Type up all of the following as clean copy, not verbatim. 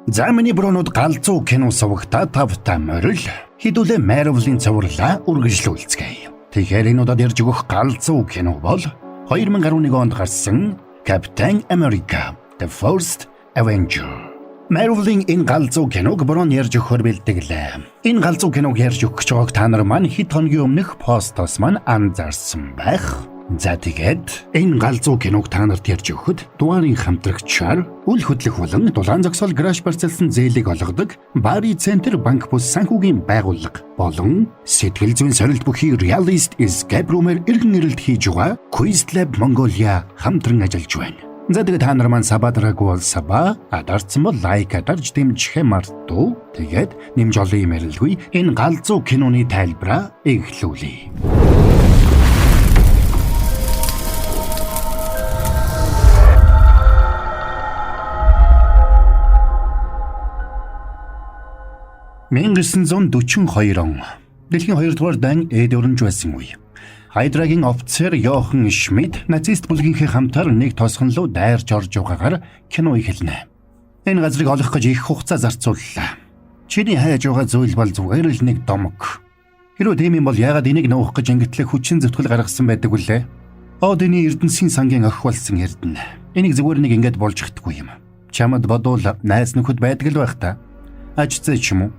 За миний bro нууд, галзуу кино сувагта тавтай морил хэдүүлээ Marvel-ийн цувралаа үргэлжлүүлцгээе. Тэгэхээр энэ удаад ярьж өгөх галзуу кино бол 2011 онд гарсан Captain America: The First Avenger. Marvel-ийн энэ галзуу киног bro нь ярьж өгөхөөр бэлтгэлээ. Энэ галзуу киног ярьж өгөх гэж байгааг та нар маань хэд хоногийн өмнөх постоос маань анзаарсан байх. За, тэгээд энэ галзуу киног та нарт ярьж өгөхөд дугаарын хамтрагчаар үл хөдлөх болон дулаан зогсоол гараж барьцаалсан зээлийг олгодог Бари Центр банк бус санхүүгийн байгууллага болон сэтгэл зүйн сорилт бүхий Realist Escape Room-ээр эргэн ирэлт хийж байгаа Quiz Lab Mongolia хамтран ажиллаж байна. За, тэгээд та нар маань sub аа дараагүй бол sub аа, дарцсан бол like дарж дэмжихээ мартуу. Тэгээд нэмж олон юм ярилгүй, энэ галзуу киноны тайлбараа эхлүүлье. 1942 он. Дэлхийн 2 дугаар дайн эд өрнж байсан үе. Хайдрагийн офицер Йохан Шмидт нацист бүлгийнхээ хамтар нэг тосгон руу дайрч орж байгаагаар кино эхэлнэ. Энэ газрыг олох гэж их хугацаа зарцууллаа. Чиний хайж байгаа зүйл бол зүгээр л нэг домог. Хэрвээ тийм юм бол яагаад энийг нуух гэж ингэтлэх хүчин зүтгэл гаргасан байдаг вүлээ? Одины эрдэнсийн сангийн охь болсон эрдэнэ. Энийг зүгээр нэг ингэж болж чадахгүй юм. Чамд бодвол найз нөхөд байдаг л байх та. Аж зээ ч юм уу?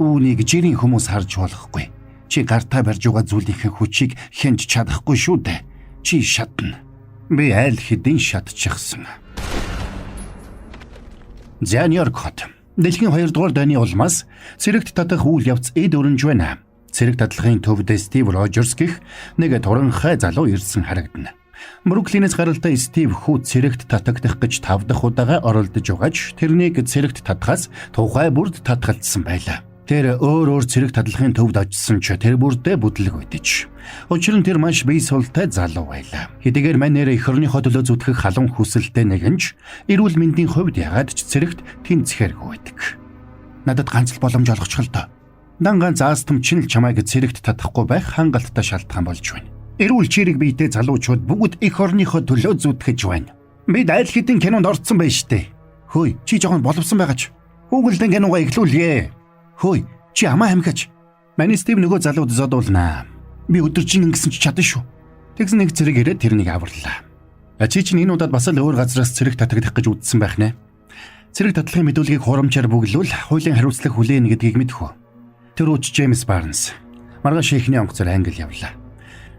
Үүнийг жирийн хүмүүс харж болохгүй. Чи гартаа барьж байгаа зүйлийнхээ хүчийг хянж чадахгүй шүү дээ. Чи шатна. Би аль хэдийн шатчихсан. За, Нью-Йорк хот. Дэлхийн 2 дугаар дайны улмаас цэрэгт татах үйл явц эд өрнж байна. Цэрэг татлагын төвд Стив Рожерс гэх нэг туранхай залуу ирсэн харагдана. Бруклинээс гаралтай Стив хүү цэрэгт татагдах гэж тав дахь удаага оролдож байгаач тэрнийг цэрэгт татхаас тухай бүрд татгалзсан байлаа. Тэр өөр өөр цэрэг татлагын төвд очсон ч тэр бүрдээ бүдлэг байдаж. Учир нь тэр маш бие султай залуу байлаа. Хэдийгээр манер эх орныхоо төлөө зүтгэх халуун хүсэлтэй нэгэн ч эрүүл мэндийн хувьд ягаад ч цэрэгт тэнцэхэргүй байдаг. Надад ганц л боломж олгочих л доо. Дан ганц астм чинь л чамайг цэрэгт татахгүй байх хангалттай шалтгаан болж байна. Эрүүл чирэг биетэй залуучууд бүгд эх орныхоо төлөө зүтгэж байна. Бид аль хэдийн кинонд орцсон байж тээ. Хөөе, чи жоохон боловсон байгаач. Хүүгэлдэн киногоо эхлүүлье. Хөөе, чи амаа хамхиач. Манай Стив нөгөө залууд зодуулнаа. Би өдөржин ингэсэн ч чадан шүү. Тэгсэн нэг цэрэг ирээд тэрнийг аварлаа. А чи чинь энэ удаад бас л өөр газраас цэрэг татагдах гэж үзсэн байх нэ. Цэрэг татлагын мэдүүлгийг хурамчаар бөглөвл хуулийн хариуцлага хүлээнэ гэдгийг мэдэх үү? Тэр үуч Джеймс Барнс. Маргааш эхний онгоцоор англи явлаа.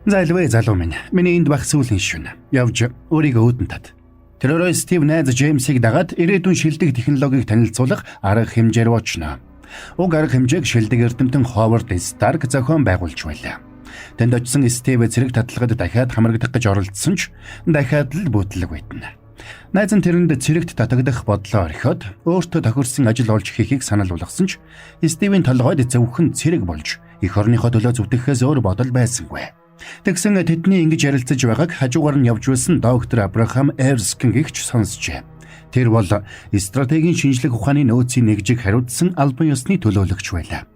За, альвэ залуу минь. Миний энд байх сүүлийн шөнө. Явж өөрийгөө үүдэн тат. Тэр өрөө Стив найз Джеймсийг дагаад ирээдүйн шилдэг технологиг танилцуулах арга хэмжээр очно. Уг арга хэмжээг шилдэг эрдэмтэн Ховард Старк зохион байгуулж байлаа. Тэнд очисон Стив цэрэг татлагад дахиад хамрагдах гэж оролдсон ч дахиад л бүтлэг байтна. Найз нь тэрэнд цэрэгт татагдах бодлоо орхиод өөртөө тохирсон ажил олж хийхийг санал болгосон ч Стивийн толгойд зөвхөн цэрэг болж эх орныхоо төлөө зүтгэхээс өөр бодол байсангүй. Тэгсэн тэдний ингэж ярилцаж байгааг хажуугаар нь явж байсан доктор Абрахам Эрскин гэгч сонсчээ. Тэр бол стратегийн шинжлэх ухааны нөөцийн нэгжийг хариуцсан албан ёсны төлөөлөгч байлаа.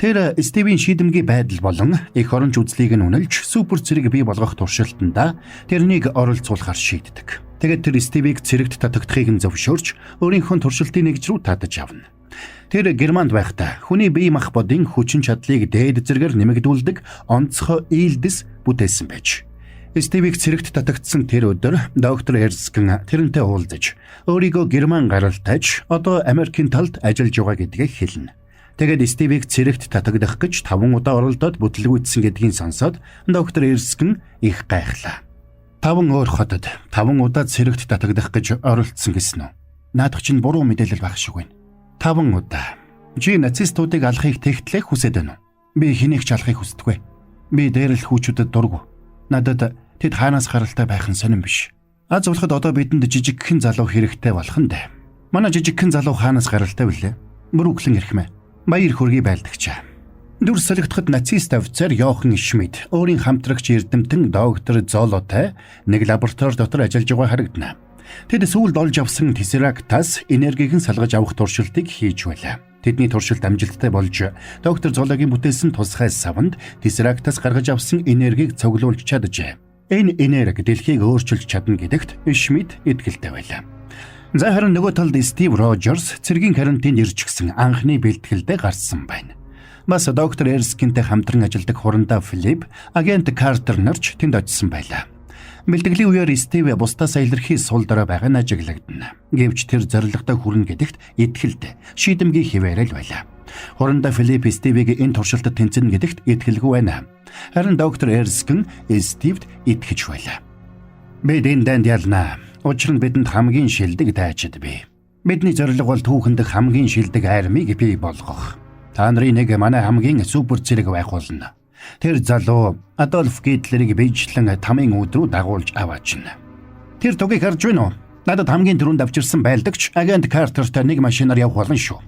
Тэр Стивийн шийдэмгий байдал болон эх оронч үзлийг нь үнэлж супер цэрэг бий болгох туршилтандаа тэрнийг оролцуулахар шийддэг. Тэгээд тэр Стивийг цэрэгт татагдахыг нь зөвшөөрч өөрийнхөө туршилтын нэгж рүү татаж авна. Тэр Германд байхдаа хүний бие махбодын хүчин чадлыг дээд зэргээр нэмэгдүүлдэг онцгой ийЛдэс бүтээсэн байж. Стивийг цэрэгт татагдсан тэр өдөр доктор Эрскин тэрнтэй уулзаж өөрийгөө Герман гаралтайч одоо Америкийн талд ажиллаж байгаа гэдгийг хэлнэ. Тэгээд Стивийг цэрэгт татагдах гэж 5 удаа оролдоод бүтлгүүцсэн гэдгийг сонсоод доктор Эрскин их гайхлаа. 5 өөр хотод 5 удаа цэрэгт татагдах гэж оролдсон гэсэн үү? Наадах чинь буруу мэдээлэл байх шиг байна. 5 удаа. Чи нацистуудыг алахыг тэгтлэх хүсээд байна уу? Би хэнийг ч алахыг хүсдэггүй. Би дээрлэх хүүчүүдэд дургу. Надад тэд хаанаас гаралтай байх нь сонирн биш. Аз болоход одоо бидэнд жижигхэн залуу хэрэгтэй болох нь дээ. Манай жижигхэн залуу хаанаас гаралтай вүлээ? Бруклин эрхмээ. Баяр хүргэе, байлдагчаа. Дүрс солигдоход нацист офицер Йохан Шмидт өөрийн хамтрагч эрдэмтэн доктор Золотой нэг лаборатори дотор ажиллаж байгаа харагдана. Тэд сүүлд олж авсан Tesseract-аас энергийг нь салгаж авах туршилтыг хийж байлаа. Тэдний туршилт амжилттай болж доктор Зологийн бүтээсэн тусгай савнд Tesseract-аас гаргаж авсан энергийг цуглуулж чаджээ. Энэ энерги дэлхийг өөрчилж чадна гэдэгт Шмидт итгэлтэй байлаа. За, харин нөгөө талд Стив Рожерс цэргийн карантинд ирчихсэн анхны бэлтгэлдээ гарсан байна. Бас доктор Эрскинтэй хамтран ажилладаг хурандаа Филип, агент Картер нарч тэнд очисон байлаа. Бэлтгэлийн үеэр Стив бусдаас илэрхий сул дорой байгаа нь ажиглагдана. Гэвч тэр зорилготой хүрнэ гэдэгт итгэлтэй, шийдэмгий хэвээрэл байлаа. Хурандаа Филип Стивийг энэ туршилтад тэнцэнэ гэдэгт итгэлгүй байна. Харин доктор Эрскин Стивд итгэж байлаа. Бид энэ дайнд ялнаа. Учир нь бидэнд хамгийн шилдэг дайчид бий. Бидний зорилго бол түүхэн дэх хамгийн шилдэг армийг бий болгох. Та нарын нэг манай хамгийн супер цэрэг байх болно. Тэр залуу Адольф Гитлерийг биечлэн тамын үүд рүү дагуулж аваачна. Тэр тугийг харж байна уу? Надад хамгийн түрүүнд авчирсан байлдагч агент Картертай нэг машинаар явах болно шүү.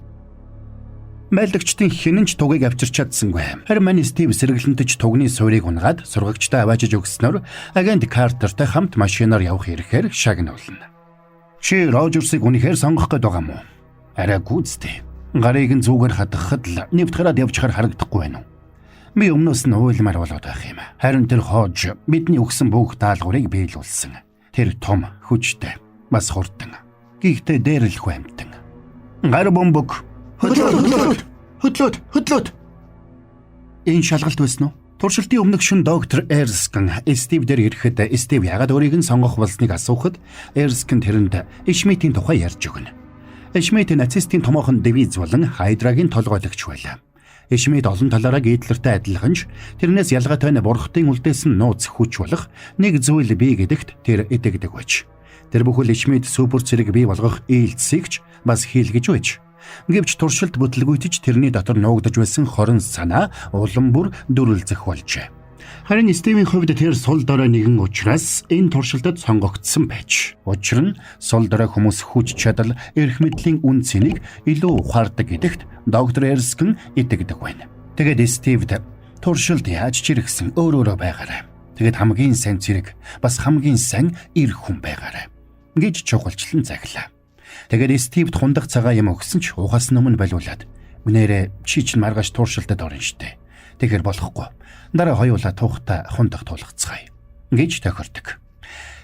Байлдагчдын хинэн ч тугийг авчирч чадсангүй. Харин мань Стив сэргэлэнтэж тугны суурийг унгаад сургагчтай аваачиж өгснөөр агент Картертай хамт машинаар явах ирэхээр шагнуулна. Чи Рожерсыг үнэхээр сонгох гээд байгаа юм уу? Арай гүйцтэй. Гарыг нь зүгээр хадгахад л нэвт гараад явчихаар харагдахгүй байна уу? Би өмнөөс нь уйлмаар болоод байх юм. Харин тэр хоож бидний өгсөн бүх даалгаврыг биелүүлсэн. Тэр том, хүчтэй, бас хурдан. Гэхдээ дээрлэхгүй амтан. Гар бөмбөг. Хөдлөөд, хөдлөөд, хөдлөөд, хөдлөөд. Энэ шалгалт байсан уу? Туршилтын өмнөх шөнө доктор Эрскин Стив дээр ирэхэд Стив яагаад өөрийг нь сонгох болсныг асуухад Эрскин тэрэнд Шмидтийн тухай ярьж өгнө. Шмидт нацистийн томоохон дивиз болон Хайдрагийн толгойлогч байлаа. Шмидт олон талаараа Гитлертэй адилхан ч тэрнээс ялгаатай нь бурхтын үлдээсэн нууц хүч болох нэг зүйл бий гэдэгт тэр итгэдэг байж. Тэр бүхэл Шмидт супер цэрэг бий болгох ээлцсийг ч бас хийлгэж байж. Гэвч туршилт бүтлгүйтж тэрний дотор нуугдаж байсан хорон санаа улам бүр дүрлзэх болжээ. Харин Стивийн хувьд тэр сул дорой нэгэн учраас энэ туршилтад сонгогдсон байж. Учир нь сул дорой хүмүүс хүч чадал, эрх мэдлийн үн цэнийг илүү ухаардаг гэдэгт доктор Эрскин итгэдэг байна. Тэгээд Стивд туршилт яаж ч иргэсэн өөр өөрөө байгаарай. Тэгээд хамгийн сайн цэрэг, бас хамгийн сайн эрх хүн байгаарай гэж чухалчлан захилаа. Тэгээд Стивд хундах цагаан юм өгсөн ч ухаас өмнө болиулаад, "Үнээрээ чи чинь маргааш туршилтад орно штэ. Тэгэхээр болохгүй. Дараа хоёулаа тухтай хундах тулгацгаая" гэж тохирдог.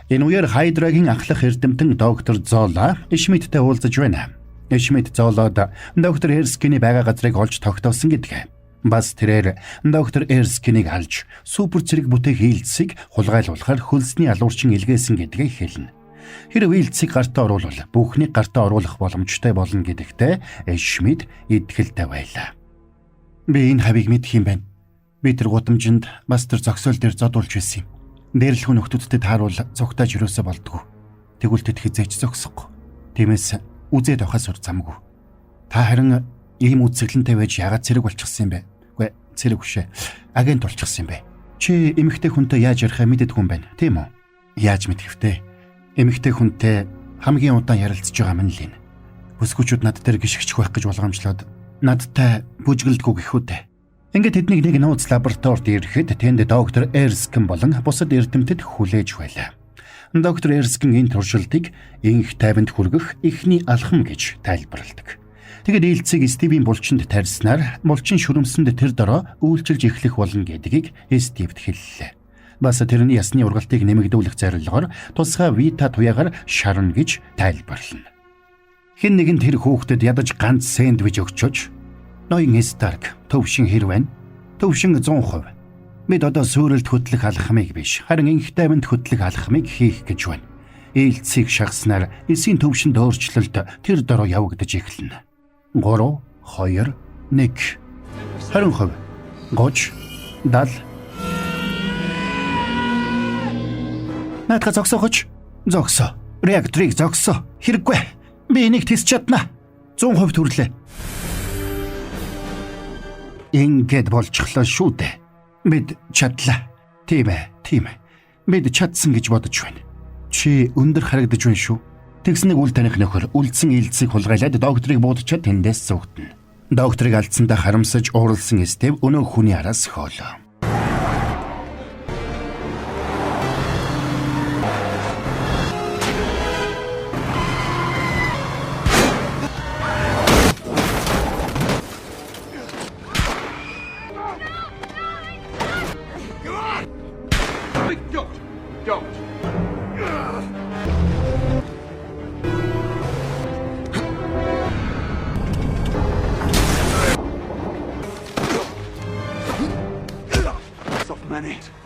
Энэ үеэр Хайдрагийн ахлах эрдэмтэн доктор Зола Шмидттэй уулзаж байна. Шмидт Золод доктор Эрскиний байгаа газрыг олж тогтоосон гэдгээ. Бас тэрээр доктор Эрскинийг алж супер цэрэг бүтээх ээлцсийг хулгайлуулахар хөлсний алуурчин илгээсэн гэдгээ хэлнэ. Хэрэв ээлцсийг гартаа оруулвал бүхнийг гартаа оруулах боломжтой болно гэдэгтээ Шмидт итгэлтэй байлаа. Би энэ хавийг мэдэх юм байна. Би тэр гудамжинд бас тэр зогсоол дээр зодуулж байсан юм. Дээрлэхүүн нөхдүүдтэй тааруул цугтааж юусоо болдгоо. Тэгвэл тэд хизээч зогсохгүй. Тиймээс үзээд явахаас өөр замгүй. Та харин ийм үзэсгэлэнтэй байж яагаад цэрэг болчихсон юм бэ? Үгүй, цэрэг үшээ. Агент болчихсон юм бэ? Чи эмэгтэй хүнтэй яаж ярихаа мэддэг хүн байна, тийм үү? Яаж мэдэх втэ? Эмэгтэй хүнтэй хамгийн удаан ярилцж байгаа мэн л энэ. Бүсгүүчүүд над дээр гიშгчих байх гэж болгоомжлоод надтай бүжгэлдэггүй гэх үү дээ. Ингээд тэднийг нэг нууц лабораторид ирэхэд тэнд доктор Эрскин болон бусад эрдэмтэд хүлээж байлаа. Доктор Эрскин энэ туршилтыг энх тайванд хүргэх эхний алхам гэж тайлбарладаг. Тэгээд ээлцийг Стивийн булчинд тарьснаар булчин шүрэмсэнд тэр дороо үйлчилж эхлэх болно гэдгийг Стивд хэллээ. Бас тэрний ясны ургалтыг нэмэгдүүлэх зорилгоор тусгай вита туяагаар шарна гэж тайлбарлана. Хэн нэгэн тэр хүүхдэд ядаж ганц сэндвич өгчөөч. Ноён Старк, төвшин хэр байна? Төвшин 100%. Бид одоо сүрэлд хөтлөх алхмыг биш, харин энх тайванд хөтлөх алхмыг хийх гэж байна. Ээлцийг шахаснаар эсийн төвшөнд өөрчлөлт тэр дороо явагдаж эхэлнэ. 3 2 1 20%, 30, 70. Наадха зогсоохоч. Зогсоо. Реакторыг зогсоо. Хэрэггүй. Би энийг тэсч чадна. 100% төрлөө. Ингээд болчихлоо шүү дээ. Бид чадлаа. Тийм ээ, тийм ээ. Бид чадсан гэж бодож байна. Чи өндөр харагдаж байна шүү. Тэгснийг үл таних нөхөр үлдсэн ээлцийг хулгайлаад докторыг буудчаад тэндээс зүгтэнэ. Докторыг алдсандаа харамсаж ууралсан Стив өнөө хүний араас хоолоо.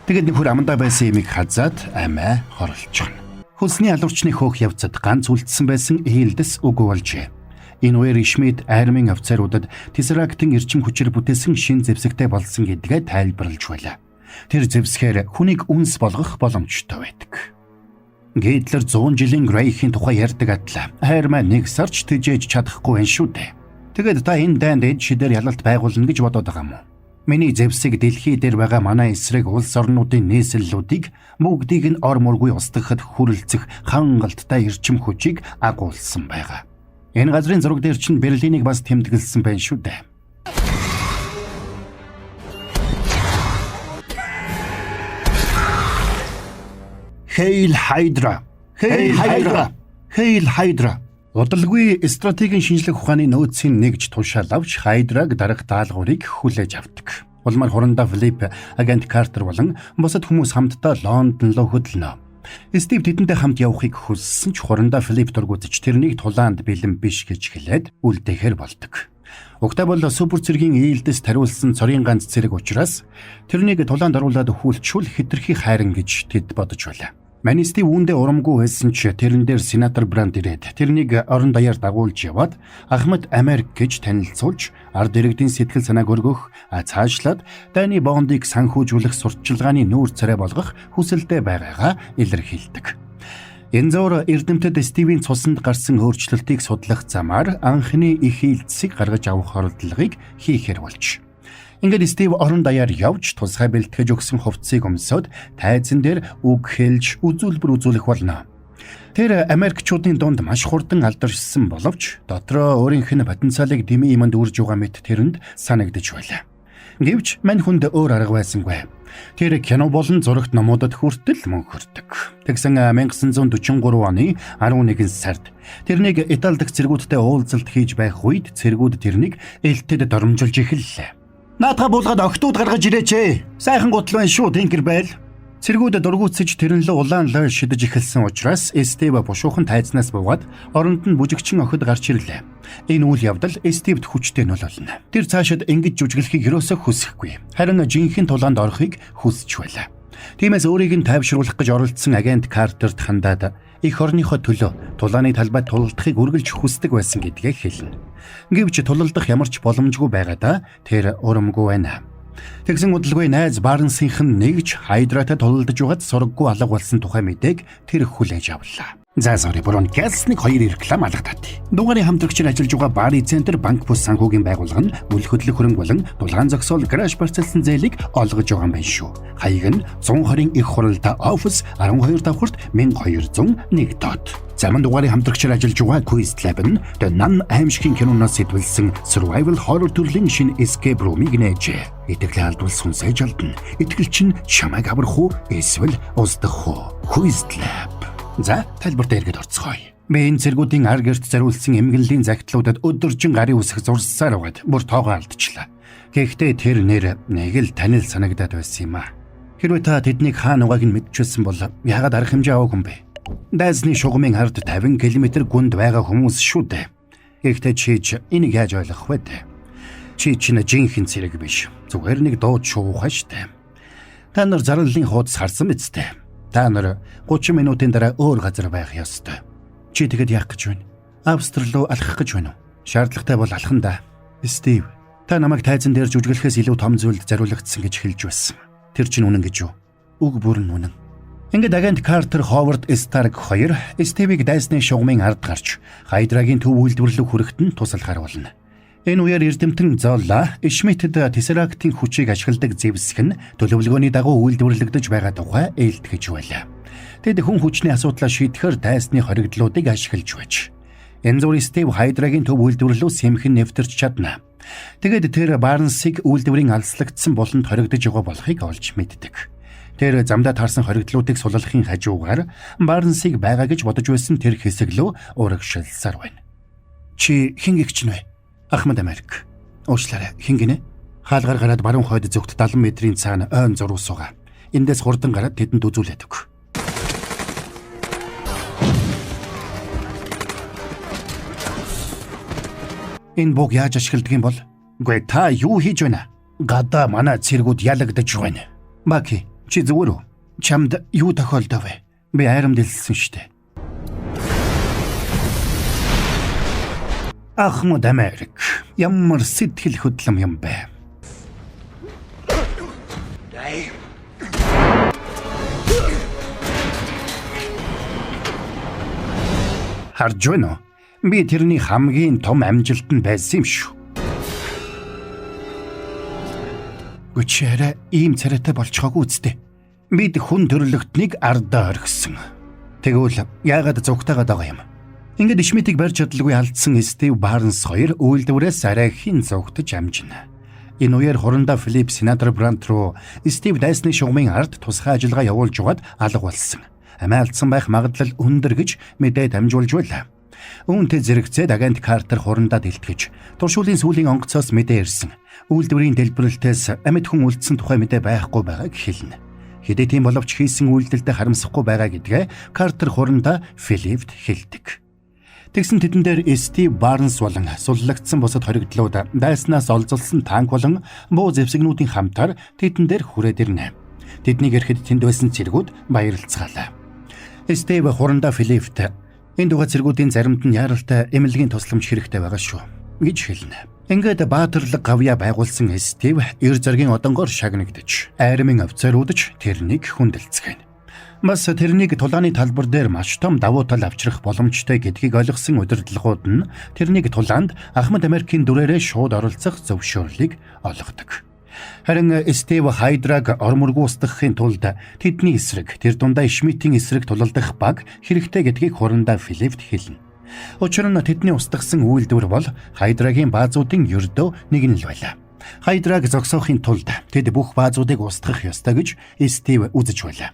Тэгээд нөхөр амандаа байсан юмыг хазаад амиа хорлолчихно. Хөлсний алуурчны хөөх явцад ганц үлдсэн байсан Ээлдэс үгүй болжээ. Энэ үеэр Шмидт армийн офицеруудад Тесерактын эрчим хүчээр бүтээсэн шин зэвсэгтэй болсон гэдгээ тайлбарлаж байлаа. Тэр зэвсгээр хүнийг үнс болгох боломжтой байдаг. Гитлер 100 жилийн Рейхийн тухай ярьдаг адил армаа нэг сарч тэжээж чадахгүй байх шүү дээ. Тэгээд та энэ дайнд эд шидээр ялалт байгуулна гэж бодоод байгаа юм уу? Миний зэвсэг дэлхий дээр байгаа манай эсрэг улс орнуудын нийслэлүүдийг бүгдийг нь ор мөргүй устгахад хүрэлцэх хангалттай эрчим хүчийг агуулсан байгаа. Энэ газрын зураг дээр чинь Берлинийг бас тэмдэглэсэн байна шүү дээ. Hail Hydra! Hail Hydra! Hail Hydra! Удалгүй стратегийн шинжлэх ухааны нөөцийн нэгж тушаал авч Хайдраг дарах даалгаврыг хүлээж авдаг. Улмаар хурандаа Филипп, агент Картер болон бусад хүмүүс хамтдаа Лондон руу хөдөлнө. Стив тэдэнтэй хамт явахыг хүссэн ч хурандаа Филипп дургуутж тэрнийг тулаанд бэлэн биш гэж хэлээд үлдээхээр болдог. Угтаа бол супер цэргийн ээлдэс тариулсан цорын ганц цэрэг учраас тэрнийг тулаанд оруулаад өхүүлчихвэл хэтэрхий хайран гэж тэд бодож байлаа. Манисти үүндээ урамгүй байсан ч тэрэн дээр сенатор Бранд ирээд тэрнийг орон даяар дагуулж яваад Ахмад Америк гэж танилцуулж ард иргэдийн сэтгэл санааг өргөх, цаашлаад дайны Бондыг санхүүжүүлэх сурталчилгааны нүүр царай болгох хүсэлтэй байгаагаа илэрхийлдэг. Энэ зуур эрдэмтэд Стивийн цуснд гарсан өөрчлөлтийг судлах замаар анхны их ийцсийг гаргаж авах оролдлогыг хийхээр болж. Ингээд Стив орон даяар явж тусгай бэлтгэж өгсөн хувцсыг өмсөд тайзан дээр үг хэлж үзүүлбэр үзүүлэх болно. Тэр Америкчуудын дунд маш хурдан алдаршсан боловч дотроо өөрийнх нь потенциалыг дэмий юмд үрж байгаа мэт тэрэнд санагдаж байлаа. Гэвч мань хүнд өөр арга байсангүй. Тэр кино болон зурагт номуудад хүртэл мөнхөрдөг. Тэгсэн 1943 оны 11 сард тэрнийг Итали дахь цэргүүдтэй уулзалт хийж байх үед цэргүүд тэрнийг элтэд доромжилж эхэллээ. Наадха буулгаад октод гаргаж ирээч ээ. Сайхан гутал байна шүү, Тинкер Белл. Цэргүүд дургуутсаж тэрэн лөө улаан лой шидэж эхэлсэн учраас Стив бушуухан тайзнаас буугаад оронд нь бүжигчин охид гарч ирлээ. Энэ үйл явдал Стивд хүчтэй нөлөөлнө. Тэр цаашид ингэж жүжиглэхийг ерөөсөө хүсэхгүй. Харин жинхэнэ тулаанд орохыг хүсэж байлаа. Тиймээс өөрийг нь тайвшруулах гэж оролдсон агент Картерт хандаад эх орныхоо төлөө тулааны талбайд тулалдахыг үргэлж хүсдэг байсан гэдгээ хэлнэ. Гэвч тулалдах ямар ч боломжгүй байгаадаа тэр урамгүй байна. Тэгсэн удалгүй найз Барнсынх нь нэгж Хайдратай тулалдаж байгаад сураггүй алга болсон тухай мэдээг тэр хүлээж авлаа. За sorry буруу гэлснийг хоёр реклам алгадаад. Дугаарын хамтрагчаар ажиллаж байгаа Бари Центр банк бус санхүүгийн байгууллага нь үл хөдлөх хөрөнгө болон дулаан зогсоол гараж барьцаалсан зээлийг олгож байгаа юм байна шүү. Хаяг нь 120 их хуралдаа офис 12 давхарт 1201 дот. Заман дугаарын хамтрагчаар ажиллаж байгаа Quiz Lab нь The Nun аимшигын киноноос сэтвэлсэн survival horror төрлийн шинэ escape room-ыг нээжээ. Итгэлээ алдвал сүнсээ жалдна. Итгэл чинь чамайг аврах уу эсвэл устгах уу? Quiz Lab. За тайлбарт эргээд орцгоё. Би энэ цэргүүдийн ар гэрт зориулсан эмгэнлийн загтлуудад өдөржин гарын үсэг зурссаар байгаад бүр тоогоо алдчихлаа. Гэхдээ тэр нэр нэг л танил санагдаад байсан юм аа. Хэрвээ та тэднийг хаана байгааг нь мэдчихсэн бол яагаад арга хэмжээ аваагүй юм бэ? Дайзны шугамын ард 50 км гүнд байгаа хүмүүс шүү дээ. Гэхдээ чи ч энийг яаж ойлгох вэ дээ? Чи чинь жинхэнэ цэрэг биш. Зүгээр нэг дууд шуухай штэ. Та нар зарлалын хуудас харсан биз дээ. Та нар 30 минутын дараа өөр газар байх ёстой. Чи тэгэд яах гэж байна? Австри руу алхах гэж байна уу? Шаардлагатай бол алхан да. Стив, та намайг тайзан дээр жүжиглэхээс илүү том зүйлд зориулагдсан гэж хэлж байсан. Тэр чинь үнэн гэж юу? Үг бүр нь үнэн. Ингээд агент Картер, Ховард, Старк хоёр Стивийг дайсны шугамын ард гарч Хайдрагийн төв үйлдвэрлэх хүрэхт нь туслахаар болно. Энэ үеэр эрдэмтэн Золла Шмидтэд Тесерактын хүчийг ашигладаг зэвсэг нь төлөвлөгөөний дагуу үйлдвэрлэгдэж байгаа тухай ээлтгэж байлаа. Тэд хүн хүчний асуудлаа шийдэхээр дайсны хоригдлуудыг ашиглаж байж. Энэ зур Стив Хайдрагийн төв үйлдвэрлэлөө сэмхэн нэвтэрч чадна. Тэгээд тэр Барнсыг үйлдвэрийн алслагдсан буланд хоригдож байгаа болохыг олж мэддэг. Тэр замдаа таарсан хоригдлуудыг суллахын хажуугаар Барнсыг байгаа гэж бодож байсан тэр хэсэг лөө урагшилсаар байна. Чи хэн гэгч нь вэ? Ахмад Америк. Уучлаарай, хэн гинэ? Хаалгаар гараад баруун хойд зүгт 70 метрийн цаана ойн зуруу суугаа. Эндээс хурдан гараад тэдэнд үзүүлээд өг. Энэ буг яаж ашигладаг юм бол? Үгүй та юу хийж байна? Гадаа манай цэргүүд ялагдаж байна. Баки, чи зүгээр үү? Чамд юу тохиолдов вэ? Би айрамд элсэн штэ. Ахмад Америк. Ямар сэтгэл хөдлөм юм бэ? Харж байна уу? Би тэрний хамгийн том амжилт нь байсан юм шүү. Гүч арай ийм царайтай болчихоогүй үсттэй. Бид хүн төрлөختнийг ардаа орхисон. Тэгвэл яагаад зүгтайгаад байгаа юм? Ингээд Шмидтийг барьж чадалгүй алдсан Стив Барнс хоёр үйлдвэрээс арай хин зүгтэж амжина. Энэ үеэр хурандаа Филип Сенатор Брант руу Стив дайсны шугамын ард тусгай ажиллагаа явуулж байгаад алга болсон. Амиа алдсан байх магадлал өндөр гэж мэдээ дамжуулж байлаа. Үүнтэй зэрэгцээд агент Картер хурандаа дэлтгэж туршуулын сүүлийн онгоцоос мэдээ ирсэн. Үйлдвэрийн дэлбэрэлтээс амьд хүн үлдсэн тухай мэдээ байхгүй байгааг хэлнэ. Хэдий тийм боловч хийсэн үйлдэлдээ харамсахгүй байгаа гэдгээ Картер хурандаа Филипт хэлдэг. Тэгсэн тэдэн дээр Стив Барнс болон суллагдсан бусад хоригдлууд дайснаас олзолсон танк болон буу зэвсэгнүүдийн хамтаар тэдэн дээр хүрээд ирнэ. Тэднийг ирэхэд тэнд байсан цэргүүд баярлцгаалаа. Стив хурандаа Филипт энэ дугаар цэргүүдийн заримд нь яаралтай эмнэлгийн тусламж хэрэгтэй байгаа шүү гэж хэлнэ. Ингээд баатарлаг гавьяа байгуулсан Стив ер зэргийн одонгоор шагнагдаж, айрмын офицерууд ч тэрнийг хүндэлцгээнэ. Бас тэрнийг тулааны талбар дээр маш том давуу тал авчрах боломжтой гэдгийг ойлгосон удирдлагууд нь тэрнийг тулаанд Ахмад Америкийн дүрээрээ шууд оролцох зөвшөөрлийг олгодог. Харин Стив Хайдраг ормөргөө устгахын тулд тэдний эсрэг тэр дундаа Шмидтийн эсрэг тулалдах баг хэрэгтэй гэдгийг хурандаа Филипт хэлнэ. Учир нь тэдний устгасан үйлдвэр бол Хайдрагийн баазуудын ердөө нэг нь л байлаа. Хайдраг зогсоохын тулд тэд бүх баазуудыг устгах ёстой гэж Стив үзэж байлаа.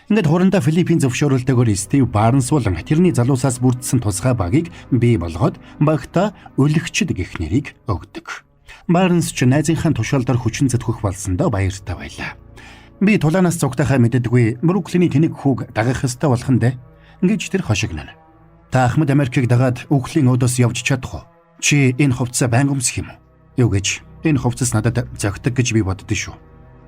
Ингээд хурандаа Филиппийн зөвшөөрөлтөөр Стив Барнс болон тэрний залуусаас бүрдсэн тусгай багийг бий болгоод багта өлөгчд гэх нэрийг өгдөг. Барнс ч найзынхаа тушаалдаар хүчин зүтгэх болсондоо баяртай байлаа. Би тулаанаас зугтахаа мэддэггүй Бруклиний тэнэг хүүг дагах ёстой болох нь дээ гэж тэр хошигнона. Та Ахмад Америкийг дагаад үхлийн өөдөөс явж чадах уу? Чи энэ хувцсаа байнга өмсөх юм уу? Юу гэж? Энэ хувцас надад зөгтөг гэж би боддоо шүү.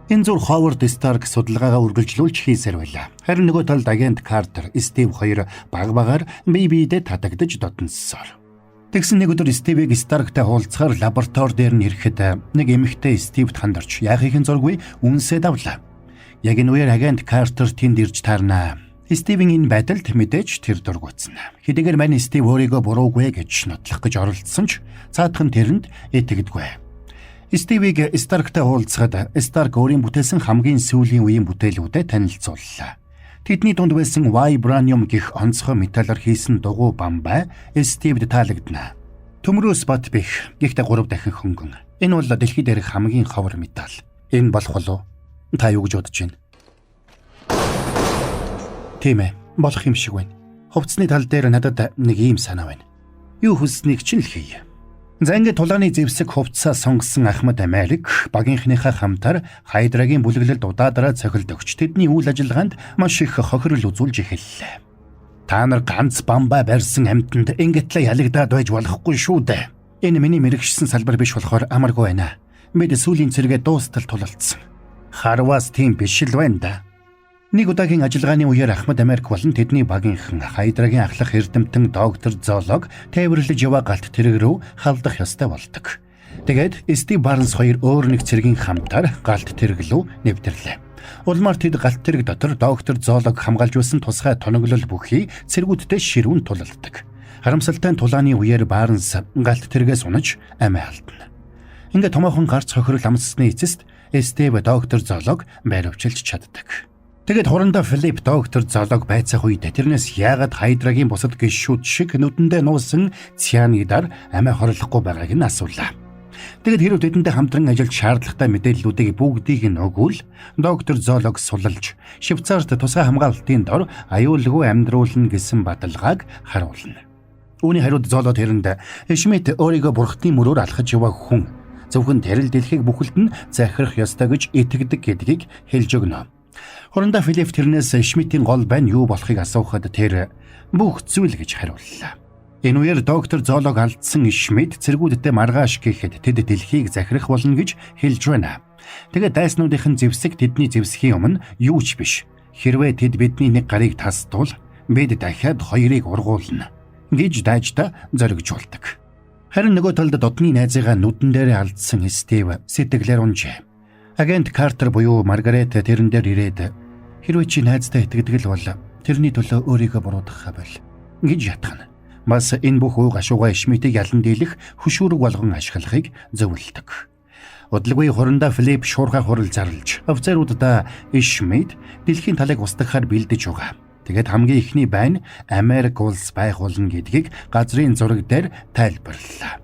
Энэ зур Ховард Старк судалгаагаа үргэлжлүүлж хийсээр байлаа. Харин нөгөө талд агент Картер, Стив хоёр баг багаар бие биедээ татагдаж додносоор. Тэгсэн нэг өдөр Стивийг Старктай уулзахаар лаборатори дээр нь ирэхэд нэг эмэгтэй Стивт хандарч яахын зургүй үнсээ давлаа. Яг энэ үеэр агент Картер тэнд ирж таарнаа. Стивийн энэ байдалд мэдээж тэр дургуутсан. Хэдийгээр мань Стив өөрийгөө буруугүй гэж нотлох гэж оролдсон ч цаадхан тэрэнд итгэдэггүй. Стивийг Старктай уулзахад Старк өөрийн бүтээсэн хамгийн сүүлийн үеийн бүтээлүүдэд танилцууллаа. Тэдний дунд байсан Vibranium гэх онцгой металлаар хийсэн дугуй бамбай Стивд таалагдана. Төмрөөс бат бих, гэхдээ 3 дахин хөнгөн. Энэ бол дэлхий дээрх хамгийн ховор металл. Энэ болох болов? Та юу гэж бодож байна? Тийм ээ, болох юм шиг байна. Хувцсны тал дээр надад нэг ийм санаа байна. Юу хүсснийг чинь л хий. За ингээд тулааны зэвсэг хувцсаа сонгосон Ахмад Америк багийнхныхаа хамтаар Хайдрагийн бүлэглэлд удаадараа цохилдогч тэдний үйл ажиллагаанд маш их хохирол үзүүлж эхэллээ. Та нар ганц бамбай барьсан амьтанд ингэтлээ ялагдаад байж болохгүй шүү дээ. Энэ миний мэрэгшсэн салбар биш болохоор амаргүй байна. Бид сүүлийн цэргээ дуустал тулалдсан. Харваас тийм биш л байна да. Нэг удаагийн ажиллагааны үеэр Ахмад Америк болон тэдний багийнхан Хайдрагийн ахлах эрдэмтэн доктор зоолог тээвэрлэж яваа галт тэрэг рүү халдах ёстой болдог. Тэгээд Стив Барнс хоёр өөр нэг цэргийн хамтаар галт тэрэг рүү нэвтрлээ. Улмаар тэд галт тэрэг дотор доктор зоолог хамгаалж байсан тусгай тоноглол бүхий цэргүүдтэй ширүүн тулалддаг. Харамсалтай нь тулааны үеэр Барнс галт тэргээс унаж амиа алдна. Ингээд томоохон гарц хохирол амссны эцэст Стив доктор зоолог баривчилж чаддаг. Тэгээд хурандаа Филип доктор зоолог байцаах үед тэрнээс яагаад Хайдрагийн бусад гишүүд шиг нүдэндээ нуусан цианидаар амиа хорлохгүй байгааг нь асуулаа. Тэгээд хэрв тэдэнтэй хамтран ажиллаж шаардлагатай мэдээллүүдийг бүгдийг нь өгвөл доктор зоолог сулалж Швейцарт тусгай хамгаалалтын дор аюулгүй амьдруулна гэсэн баталгааг харуулна. Үүний хариуд зоолоо тэрэнд Шмидт өөрийгөө бурхны мөрөөр алхаж яваа хүн зөвхөн тэрэл дэлхийг бүхэлд нь захирах ёстой гэж итгэдэг гэдгийг хэлж өгнө. Хурандаа Филипп тэрнээс Шмидтийн гол байна юу болохыг асуухад тэр бүх зүйл гэж хариуллаа. Энэ үеэр доктор зоолог алдсан Шмидт цэргүүдтэй маргааш гэхэд тэд дэлхийг захирах болно гэж хэлж байна. Тэгээд дайснуудын зэвсэг тэдний зэвсгийн өмнө юу ч биш. Хэрвээ тэд бидний нэг гарыг тасдвал бид дахиад хоёрыг ургуулна гэж дайждаа зоригжуулдаг. Харин нөгөө талд додны найзыгаа нүдэн дээрээ алдсан Стив сэтгэлээр унжээ. Агент Картер буюу Маргарет тэрэн дээр ирээд хэрвээ чи найздаа итгэдэг л бол тэрний төлөө өөрийгөө буруутгахаа боль гэж ятгана. Бас энэ бүх ууг ашууга Шмидтийг ялан дийлэх хөшүүрэг болгон ашиглахыг зөвлөдөг. Удалгүй хурандаа Филипп шуурхай хурал зарлж офицеруудаа Шмидт дэлхийн талыг устгахаар бэлдэж байгаа. Тэгээд хамгийн эхний байн Америк улс байх болно гэдгийг газрын зураг дээр тайлбарлалаа.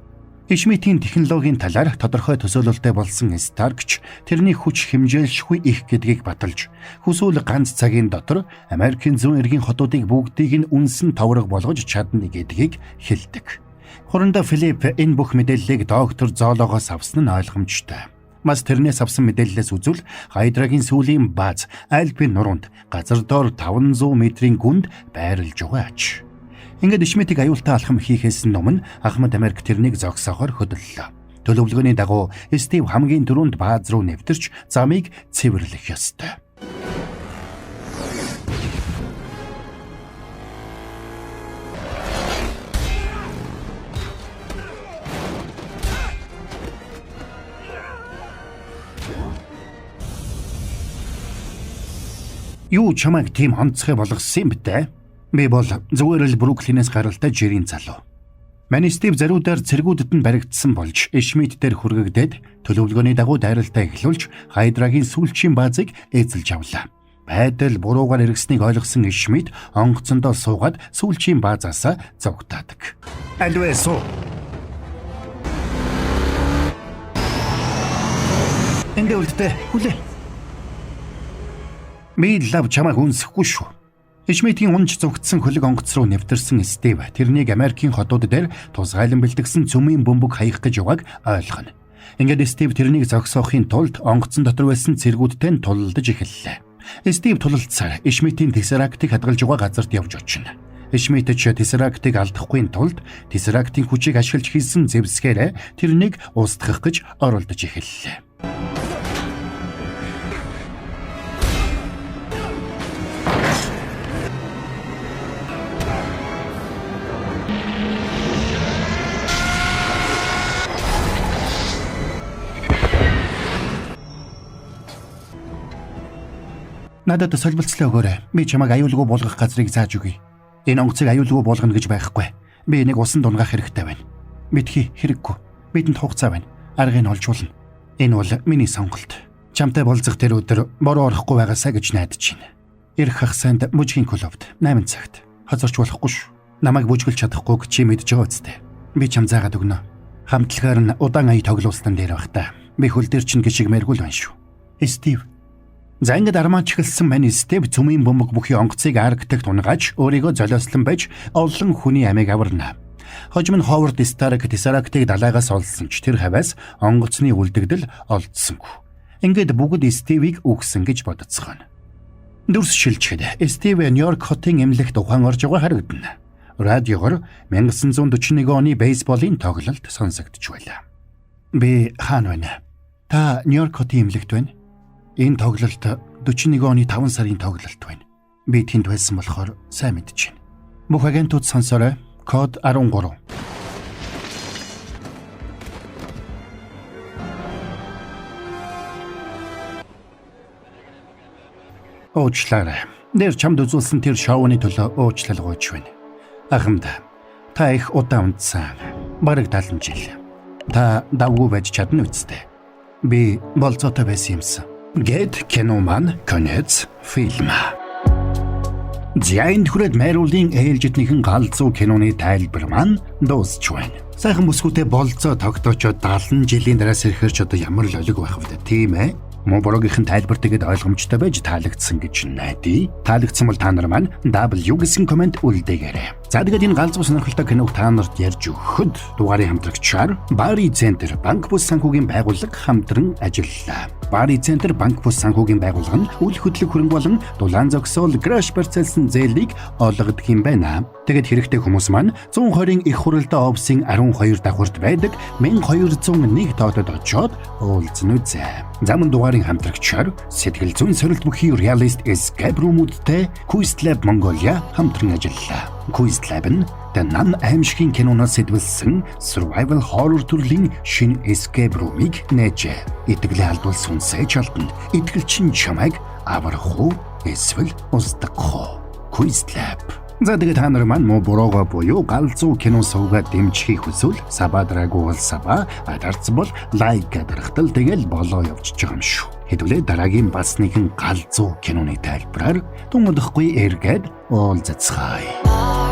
Шмидтийн технологийн талаар тодорхой төсөөлөлтэй болсон Старк ч тэрний хүч хэмжээлшгүй их гэдгийг баталж, хүсвэл ганц цагийн дотор Америкийн зүүн эргийн хотуудыг бүгдийг нь үнсэн товрог болгож чадна гэдгийг хэлдэг. Хурандаа Филипп энэ бүх мэдээллийг доктор Зоологоос авсан нь ойлгомжтой. Бас тэрнээс авсан мэдээллээс үзвэл Хайдрагийн сүүлийн бааз Альпийн нуруунд газар доор 500 метрийн гүнд байрлаж байгаа ач. Ингээд Шмидтийг аюултай алхам хийхээс өмнө Ахмад Америк тэрнийг зогсоохоор хөдөллөө. Төлөвлөгөөний дагуу Стив хамгийн түрүүнд бааз руу нэвтэрч замыг цэвэрлэх ёстой. Юу чамайг тийм онцгой болгосон юм бэ? Би бол зүгээр л Бруклинээс гаралтай жирийн залуу. Манай Стив зариудаар цэргүүдэд нь баригдсан болж Шмидт дээр хүргэгдээд төлөвлөгөөний дагуу дайралтаа эхлүүлж Хайдрагийн сүүлчийн баазыг эзэлж авлаа. Байдал буруугаар эргэснийг ойлгосон Шмидт онгоцондоо суугаад сүүлчийн баазаасаа зугтаадаг. Альвэ суу. Эндээ үлдээ. Хүлээ. Би лав чамайг үнсэхгүй шүү. Шмидтийн унж зугтсан хөлөг онгоц руу нэвтэрсэн Стив тэрнийг Америкийн хотууд дээр тусгайлан бэлтгэсэн цөмийн бөмбөг хаях гэж байгааг ойлгоно. Ингээд Стив тэрнийг зогсоохын тулд онгоцон дотор байсан цэргүүдтэй нь тулалдаж эхэллээ. Стив тулалдсаар Шмидтийн Тессерактыг хадгалж байгаа газарт явж очино. Шмидт ч Тессерактыг алдахгүй тулд Тессерактын хүчийг ашиглаж хийсэн зэвсгээрээ тэрнийг устгах гэж оролдож эхэллээ. Надад солбилцлоо өгөөрэй. Би чамайг аюулгүй буулгах газрыг зааж өгье. Энэ онгоцыг аюулгүй буулгана гэж байхгүй. Би энийг усан дунгаах хэрэгтэй байна. Битгий хэрэггүй. Бидэнд хугацаа байна. Аргыг нь олж болно. Энэ бол миний сонголт. Чамтай болзох тэр өдөр бороо орохгүй байгаасаа гэж найдаж байна. Ирэх хагасанд бүжгийн клубт 8 цагт. Хоцорч болохгүй шүү. Намайг бүжгэлж чадахгүйг чи мэдж байгаа үстэй. Би чам заагаад өгнө. Хамтлагаар нь удаан ая тоглуулсан дээр байх та. Би хөл дээр чинь гიშгмээргүй л байна шүү. Стив. За ингээд армаач эхэлсэн мань Стив цөмийн бөмбөг бүхий онгоцыг Арктикт унгааж өөрийгөө золиослон байж олон хүний амийг аварна. Хожим нь Ховард Старк Тессерактыг далайгаас олсон ч тэр хавьяас онгоцны үлдэгдэл олдсонгүй. Ингээд бүгд Стивийг үхсэн гэж бодцгооно. Дүрс шилжихэд Стив Нью-Йорк хотын эмнэлэгт ухаан орж байгаа харагдана. Радиогоор 1941 оны бейсболын тоглолт сонсогдож байлаа. Би хаана байна? Та Нью-Йорк хотын эмнэлэгт байна. Энэ тоглолт 41 оны 5 сарын тоглолт байна. Би тэнд байсан болохоор сайн мэдэж байна. Бүх агентууд сонсоорой. Код 13. Уучлаарай. Нэр чамд үзүүлсэн тэр шоуны төлөө уучлал гуйж байна. Ахмад, та их удаан унтсан. Бараг 70 жил. Та давгүй байж чадна үсттэй. Би болзоотой байсан юмсан. Гэт кино маань конец фильма. За энд хүрээд Майруулын ээлжид нэгэн галзуу киноны тайлбар маань дуусч байна. Сайхан бүсгүйтэй болзоо тогтоочод 70 жилийн дараа сэрэхэр ч одоо ямар л олиг байх вэ, тийм ээ? Муу борогийнхэн тайлбар тэгээд ойлгомжтой байж таалагдсан гэж найдаа. Таалагдсан бол та нар маань W гэсэн комент үлдээгээрэй. За тэгээд энэ галзуу сонирхолтой киног та нарт ярьж өгөхөд дугаарын хамтрагчаар Бари Центр банк бус санхүүгийн байгууллага хамтран ажиллалаа. Бари Центр банк бус санхүүгийн байгууллага нь үл хөдлөх хөрөнгө болон дулаан зогсоол граш барьцаалсан зээлийг олгодог юм байна. Тэгэд хэрэгтэй хүмүүс маань 120-ын их хуралдаа офисын 12 давхарт байдаг 1201 тоодод очиод уулзна үзээ. Заман дугаарын хамтрагчаар сэтгэл зүйн сорилт бүхий Realist Escape Room-үүдтэй Quiz Lab Mongolia хамтран ажиллалаа. Quiz Lab нь The Nun аймшгийн киноноос сэдвэлсэн survival horror төрлийн шинэ escape room-ыг нээжээ. Итгэлээ алдвал сүнсээ ч алдана. Итгэл чинь чамайг аврах уу эсвэл устгах уу? Quiz Lab. За, тэгээд та нар маань муу буруугаа буюу галзуу кино сувгаа дэмжихийг хүсвэл sub аа дараагүй бол sub аа, дарсан бол like дарахтал тэгэл болоо явчихж байгаа юм шүү. Хэдүүлээ дараагийн бас нэгэн галзуу киноны тайлбараар түн удахгүй эргээд уулзацгаая.